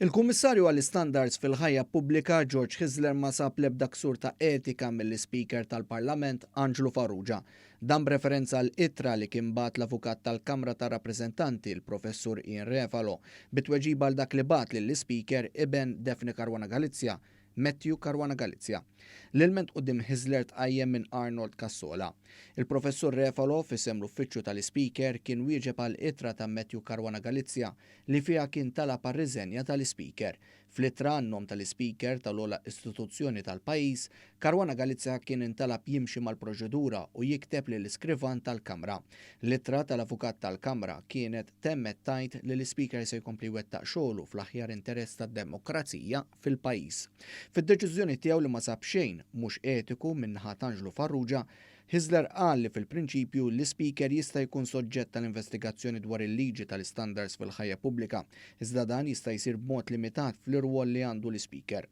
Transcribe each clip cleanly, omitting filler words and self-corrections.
Il-Kummissarju għall-Istandards fil-Ħajja Pubblika George Hyzler ma sab l-ebda ksur ta' etika mill-Ispeaker tal-Parlament Anġlu Farrugia. Dan b'referenza għal ittra li kien bagħat l-Avukat tal-Kamra tar-Rappreżentanti l-Professur Ian Refalo bi tweġiba għal dak li bagħat lill-Ispeaker iben Daphne Caruana Galizia, Matthew Caruana Galizia. L-ilment quddiem Hyzler tqajjem minn Arnold Cassola. Il-Professur Refalo f'isem l-Uffiċċju tal-Ispeaker kien wieġeb għal ittra ta' Matthew Caruana Galizia li fiha kien talab għar-riżenja tal-Ispeaker. Fl-ittra għan-nom tal-Ispeaker tal-ogħla istituzzjoni tal-pajjiż, Caruana Galizia kien intalab jimxi mal-proċedura u jikteb lill-iskrivan tal-Kamra. L-ittra tal-Avukat tal-Kamra kienet temmet tgħid li l-Ispeaker se jkompli jwettaq xogħlu fl-aħjar interess tad-demokrazija fil-pajjiż. Fid-deċiżjoni tiegħu li ma sab xejn mhux etiku min-naħa t'Anġlu Farrugia, Hyzler qal li fil-prinċipju l-Ispeaker jista' jkun soġġett tal-investigazzjoni dwar il-liġi tal-istandards fil-ħajja pubblika, iżda dan jista' jsir b'mod limitat fl-irwol li għandu l-Ispeaker.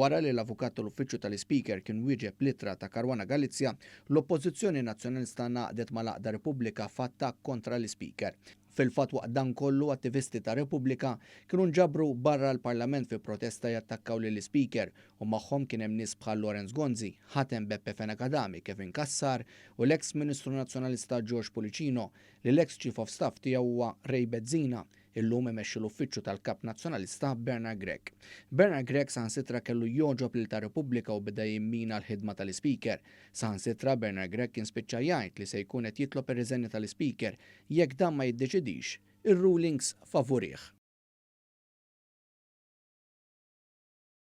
Wara li l-Avukat tal-Uffiċċju tal-Ispeaker kien wieġeb l-ittra ta' Caruana Galizia, l-Oppożizzjoni Nazzjonalista ngħaqdet mal-Għaqda Repubblika f'attakk kontra l-Ispeaker. Fil-fatt waqt dan kollu attivisti ta' Repubblika kienu nġabru barra l-Parlament fi protesta jattakkaw lill-Ispeaker u magħhom kien hemm nies bħal Lawrence Gonzi, ħaten Beppe Fenech Adami, Kevin Cassar u l-eks Ministru Nazzjonalista George Pullicino li l-eks Chief of Staff tiegħu huwa Ray Bezzina, illum imexxi l-uffiċċju tal-Kap Nazzjonalista Bernard Grech. Bernard Grech saħansitra kellu jogħġob lil ta' Repubblika u beda jimmina l-ħidma tal-Ispeaker. Saħansitra Bernard Grech kien spiċċa jgħid li se jkun qed jitlob ir-riżenja tal-Ispeaker jekk dan ma jiddeċidix ir-rulings favurih.